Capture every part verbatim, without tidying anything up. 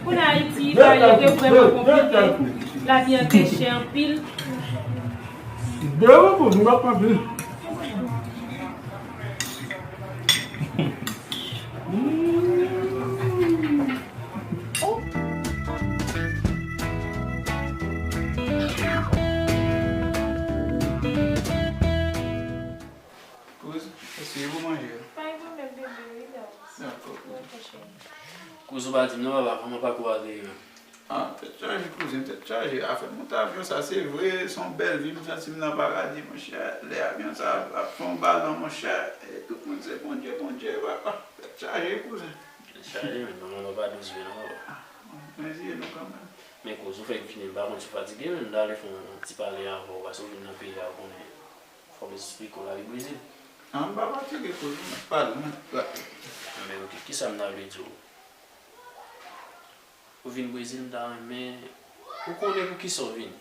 Pou n Ayiti, bagay yo te vrèman konplike. Lavi an te chè anpil. Devan pou nou pa pale. Kouz, èske ou manje? Pa gen pwoblèm, bebe, relax. Dakò, kouz. Dakò, cheri. Kouz, ou pa di m non, papa, kòman pakou a te ye menm? Ah, tèt chaje, kouzen, tèt chaje. Afè mont avyon sa, se vre, se yon bèl vi, m santi m nan paradi, monchè. Lè avyon sa ap, ap fè yon balon, monchè, e tout moun se Bondye, Bondye, papa. Tèt chaje, kouzen. Tèt chaje, men manman nou pa dous vre non, papa. Ah, mwen, mwen ziye nou kanmenm. Men kouz, ou fèk vini, m pa konn si w fatige, men m ta vle fè yon ti pale avè w, paske w vin nan peyi a, ou konnen. Fò m esplike w lavi Brezil. Non, m pa fatige, kouz, m ap pale, m ap pale. Men oke, kisa m ta vle di w? Ou vin Brezil, m ta renmen ou konnen poukisa w vini.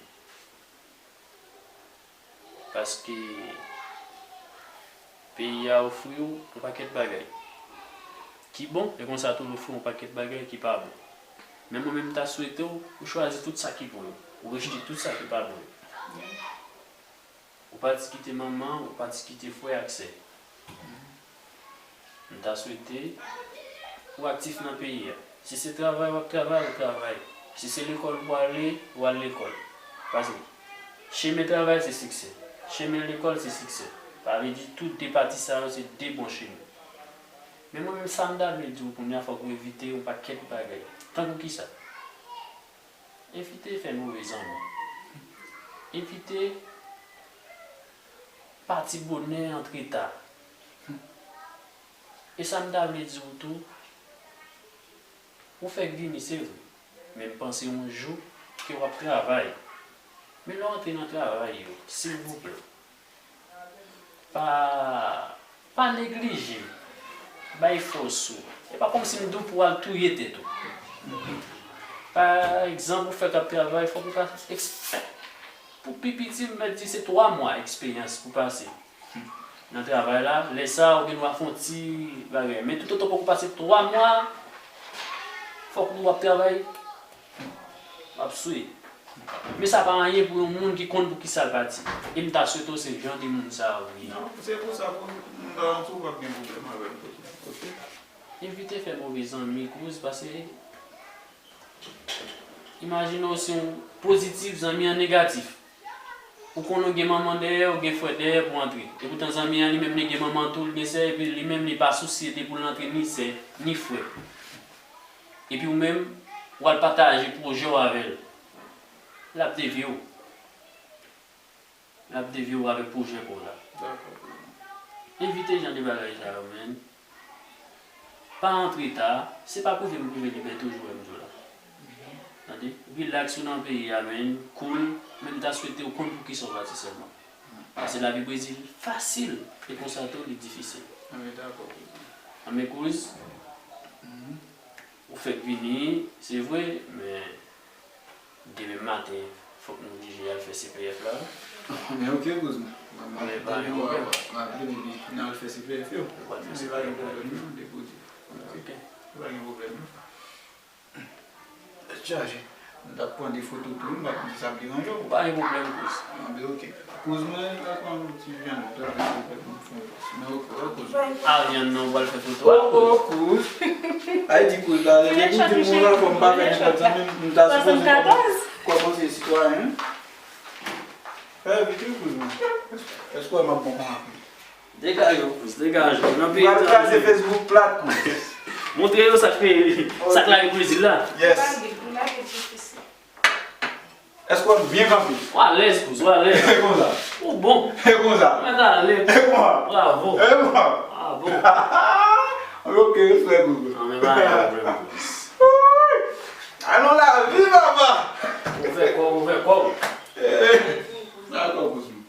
Paske peyi a ofri w yon pakèt bagay ki bon, e konsa tou l ofri w yon pakèt bagay ki pa bon. Men mwen menm, m ta swete w, ou chwazi tout sa ki bon yo, ou rejte tout sa ki pa bon yo. Ou pati kite manman, ou pati kite frè ak sè. M ta swete ou aktif nan peyi a. Si se travay w ap travay, ou travay. Si se lekòl ou ale, ou al lekòl. Paske chemen travay se siksè. Chemen lekòl se siksè. Sa vle di tout de pati sa yo se de bon chemen. Men mwen menm sa m ta vle di w kounye a, fòk ou evite yon pakèt bagay. Tankou kisa? Evite fè move zanmi. Evite pati bonè antre ta. E sa m ta vle di w tou, ou fèk vini, se vre, men m panse yon jou ke w ap travay. Men lè w antre nan travay yo, silvouplè, pa, pa neglije bay fòs ou. E pa kòmsi m di w pou w al touye tèt ou. Pa egzanp, ou fèk ap travay, fòk ou pase eksperyans. Pou pi piti, m mèt di se twa mwa eksperyans pou pase nan travay la. Lè sa a, ou gen dwa fè yon ti bagay. Men toutotan poko pase twa mwa, fòk ou ap travay, w ap swe. Men sa pa anyen pou yon moun ki konn pou kisa l pati. E m ta swete w se jan de moun sa a ou ye. Non, se pou sa, pou m garanti w p ap gen pwoblèm avè m, kouz. Oke? Evite fè move zanmi, kouz, paske imajine w se yon pozitif, zanmi an negatif. Ou konnen w gen manman dèyè, w gen frè dèyè pou antre. Epoutan zanmi an li menm li gen manman tou, li gen sè, epi li menm li pa sousye de pou l antre ni sè, ni frè. Epi ou menm, w al pataje pwojè w avè l. L ap devye w. L ap devye w avèk pwojè pa w la. Dakò. Evite jan de bagay sa yo, man. Pa antre ta, se pa pwouve m pwouve li, men toujou wè m di w la. Tande? Rilaks ou nan peyi a, man, cool, men m ta swete w konn poukisa w pati sèlman. Paske lavi Brezil fasil, e konsa tou li difisil. Anben, dakò, kouz. Anben, kouz, ou fèk vini, se vre, men demen maten, fòk nou oblije al fè C P F la. Men oke, kouz mwen. Men pa gen pwoblèm. M ap vini, epi n al fè C P F yo. Nou pral fè C P F la. Men pa gen pwoblèm non, depoze. Oke. Men pa gen pwoblèm non. Tèt chaje. M t ap pran de foto tou, m pa konn si sa ap deranje w. Pa gen pwoblèm, kouz. Anben, oke. Kouz mwen, m ta pran yon ti vyann, m ta fè foto pou m fè yon pòs. Men oke, wè, kouz. A, vyann nan, ou pral fè foto a, kouz. Oh, oh, kouz. Ay, di kouz la, lè depi w di m yon zafè, m pa fè nenpòt zanmi m, m ta sipoze kòmanse sitwayen. Fè vit wi, kouz mwen. Èske w wè m ap bon kòman ap ye? Degaje w, kouz, degaje w. Nan peyi etranje. Ou pral kraze Facebook plat, kouz. Montre yo sa k, sa k lage Brezil la. Yes. Èske w byen kanpe? W alèz, kouz, w alèz. E konsa. Ou bon. E konsa. Mèt ale. E konsa. Bravo. E konsa. Bravo. Ok, respè, kouz. Nan, men pa gen pwoblèm, kouz. Alon lavi, papa. Ouvè kò w, ouvè kò w. Eh, dakò, kouz mwen.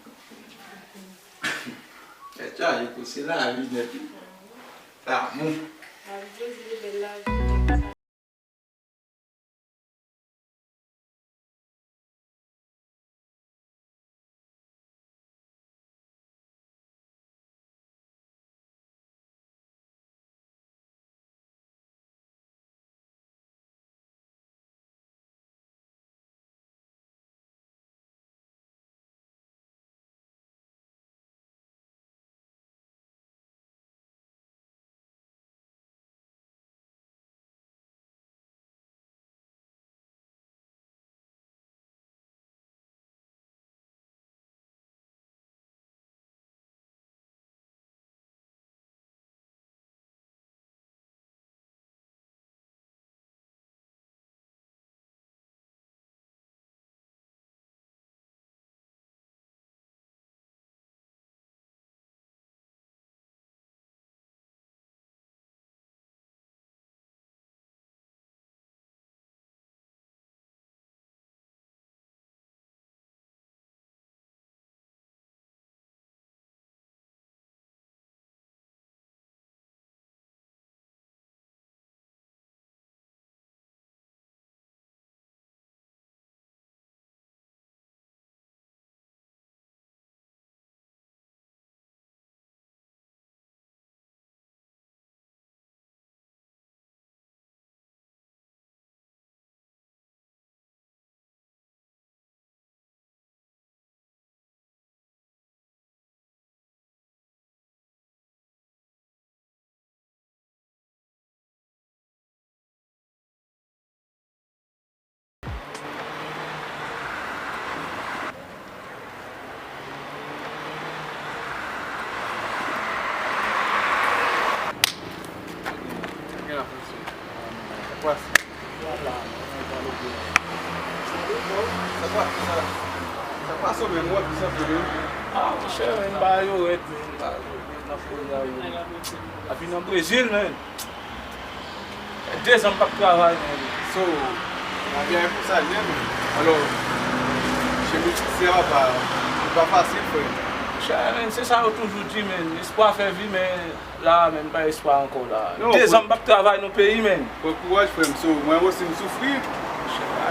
Tèt chaje, kouz, se lavi nèt wi. Lanmou. Lavi Brezil e bèl lavi. Sa pa, sa, sa pase w menm, ou ap di sa fè menm? Ah, monchè, men, bagay yo rèd, men, bagay yo rèd nan peyi a, men. Api nan Brezil, men. Dezan m p ap travay, men. So, lavi a e konsa l ye, men. Alò, chemiz se pa, pa fasil, frè. Monchè, men, se sa yo toujou di, men. Espwa fè vi, men. La a menm, pa espwa ankò la. Non, dezan m p ap travay nan peyi, menm. Pran kouraj, frè m. So, mwen osi, m soufri.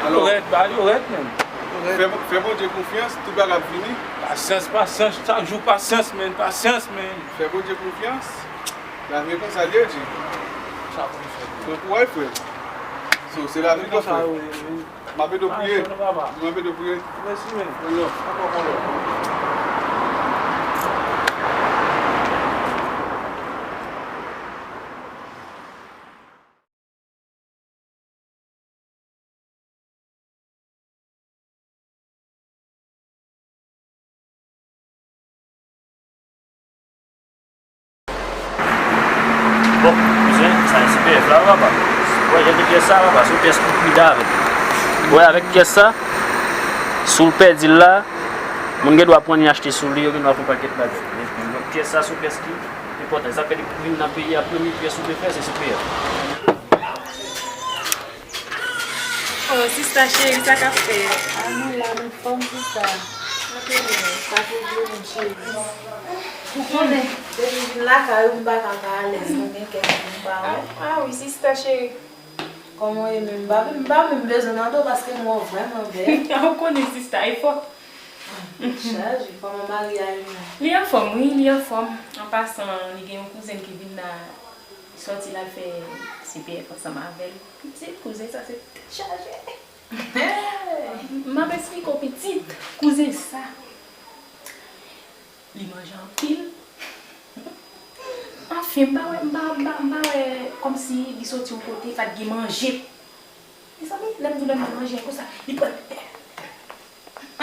Bagay yo rèd, bagay yo rèd, menm. Fè, fè Bondye konfyans, tout bagay ap vini. Pasyans, pasyans, chak jou pasyans, menm, pasyans, menm. Fè Bondye konfyans. Lavi e konsa l ye, Dji. Sa pou n fè? Pran kouraj, frè m. So, se lavi, frè m. M ap ede w priye. M ap ede w priye. Mèsi, men. One love. Ankò one love. Bon, kouzen, sa se C P F la, papa. Wè, jan de pyès sa, papa, se yon pyès ki pli da avèk. Wè, avèk pyès sa, si w pèdi l la, moun gen dwa pran li achte sou li, yo gen dwa fè yon pakèt bagay. Men pyès sa, se yon pyès ki enpòtan. Sa fè depi w vin nan peyi a, premye pyès ou te fè, se C P F. Oh, sista cheri, sa k ap fèt? Ah, nou la, nou fòm, sista. Antre non, pa te vle moun cheri. Ou konnen, depi m vin lakay ou, m pa ka pa alèz, mwen gen kèk jou m pa wè. Ah, ah wi, sista cheri. Kòman w ye menm? M pa, m pa menm bezwen mande w paske m wè w vrèman bèl. Ou konnen, sista, e fò. Chaje, kòman mari a ye menm? Li anfòm, wi, li anfòm. An pasan, li gen yon kouzen ki vin la, li sòti la, l fè C P F ansanm avè l. Pitit kouzen sa, se tèt chaje. M ap eksplike w, pitit kouzen sa. Li manje anpil. Anfen, m pa wè, m pa, m pa, m pa wè kòmsi li soti yon kote, pa t gen manje. Mezanmi, lè m di w lè m di manje a konsa, li pran.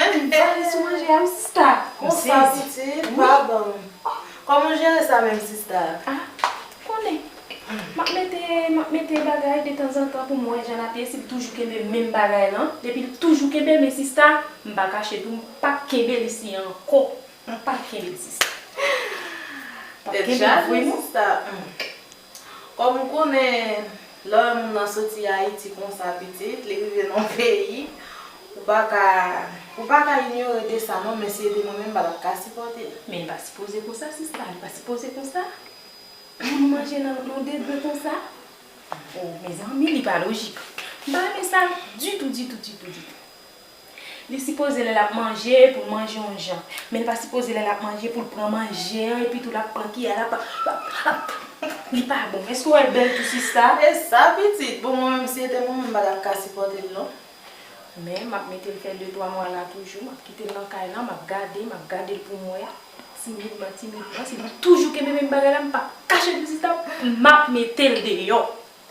Li vale sou manje a, wi, sista. Konsa, pitit, pa ban m. Kòman w jere sa menm, sista? Ah, konnen. M ap mete, m ap mete bagay detanzantan pou m wè jan l ap ye, si l toujou kenbe menm bagay lan. Depi l toujou kenbe, men sista, m pa kache tou, m p ap kenbe l isi ankò. M p ap kenbe l, sista. M p ap kenbe l vre, non. Tèt chaje, sista. Kòm ou konnen, lè yon moun nan soti Ayiti konsa, pitit, li rive nan yon peyi, ou pa ka, ou pa ka inyore de sa, non, men si se te mwen menm, m pa t ap ka sipòte l. Men li pa sipoze konsa, sista, li pa sipoze konsa. Moun manje nan, nan degre konsa. Oh, mezanmi, li pa lojik. M pa renmen sa ditou, ditou, ditou, ditou. Li sipoze lè l ap manje, pou l manje yon jan. Men li pa sipoze lè l ap manje, pou l pran manje an, epi tou l ap pran kiyè, l ap, l ap, l ap, li pa bon. Èske w wè l bèl tou, sista? E sa, pitit. Bon, mwen menm, si se te mwen menm, m pa t ap ka sipòte l, non. Men, m ap mete l fè de twa mwa la toujou. M ap kite l nan kay lan, m ap gade, m ap gade l pou m wè. Timidman, timidman, si l toujou kenbe menm bagay la, m p ap kache l pou sista, m ap mete l deyò.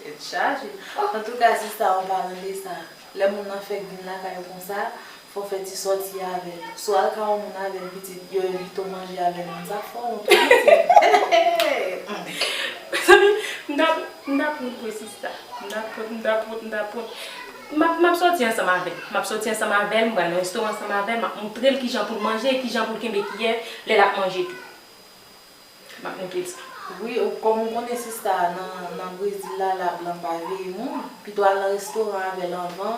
Tèt chaje. Antouka, sista, an palan de sa, lè moun nan fèk vin lakay ou konsa, fò w fè ti sòti avè l. Si w al kay yon moun avè l, pitit, yo envite w manje avè l menm, sa fè w wont wi, pitit. Mezanmi, m t ap, m t ap wont vre, sista. M t ap wont, m t ap wont, m t ap wont. M ap, m ap sòti ansanm avè l. M ap sòti ansanm avè l, m pral nan restoran ansanm avè l, m ap montre l kijan pou l manje, kijan pou l kenbe kiyè lè l ap manje tou. M ap montre l sa. Wi, ou, kòm ou konnen sista, nan, nan Brezil la, la blan pa veye moun. Pito al nan restoran avè l anvan,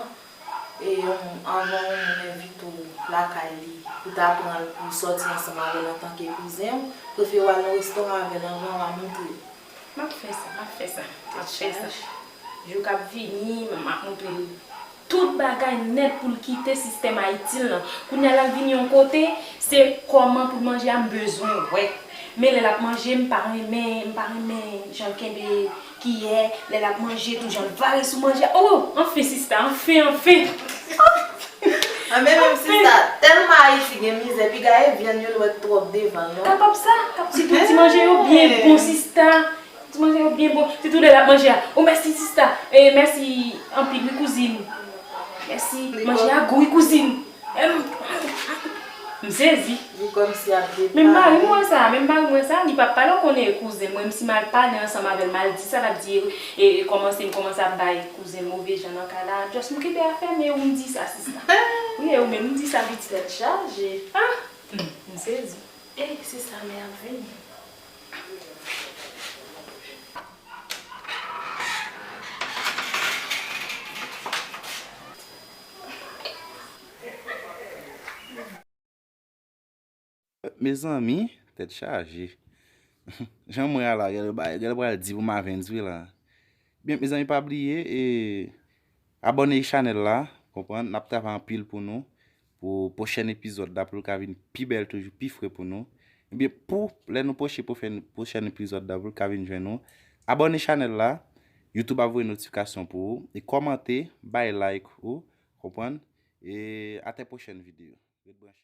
e, yon, anvan yon moun envite w lakay li, pou ta pran l, pou w sòti ansanm avè l antanke kouzen w, prefere w al nan restoran avè l anvan, w a montre l. M ap fè sa, m ap fè sa, m ap fè sa. Jou k ap vini, m ap montre l tout bagay nèt pou l kite sistèm Ayiti l lan. Kounye a l al vin yon kote, se kòman pou l manje a m bezwen wè. Men lè l ap manje, m pa renmen, m pa renmen jan l kenbe kiyè, lè l ap manje tou, jan l vare sou manje a. Oh, anfen, sista, anfen, anfen. Anben menm sista, tèlman Ayiti gen mizè, piga e vyann yo lwèt twòp devan l, non? Kapab sa, kap, sitou ti manje yo byen bon, sista. Ti manje yo byen bon. Sitou lè l ap manje a. O mèsi sista. E mèsi anpil wi kouzin. Mèsi. Manje a gou wi kouzin. Em, m sezi. Li kòmsi ap depa. Menm mari m wè sa, menm mari m wè sa, li p ap pale, w konnen e kouzen mwen, m si m al pale ansanm avè l, m al di sa l ap di, e, e kòmanse, m kòmanse ap bay kouzen move jan nan kay la, just m kenbe afè m e ou m di sa sista. Wi, E ou menm, m di sa pitit tèt chaje. Ah, hmm, m sezi. E se sa men ap vini. Mezanmi, tèt chaje. Jan mwen a la, gade bagay, gade pral di pou m avèn wi la. Byen, mezanmi, pa bliye, e, abòne chanèl la, konprann, n ap travay anpil pou nou, pou pwochèn epizòd la, pou l ka vin pi bèl toujou, pi fre pou nou. Ebyen, pou lè nou pwoche pou fè pwochèn epizòd la, pou l ka vin jwenn nou, abòne chanèl la, YouTube ap voye notifikasyon pou ou, e kòmante, bay like ou, konprann, e atè pwochèn videyo. Ret branche.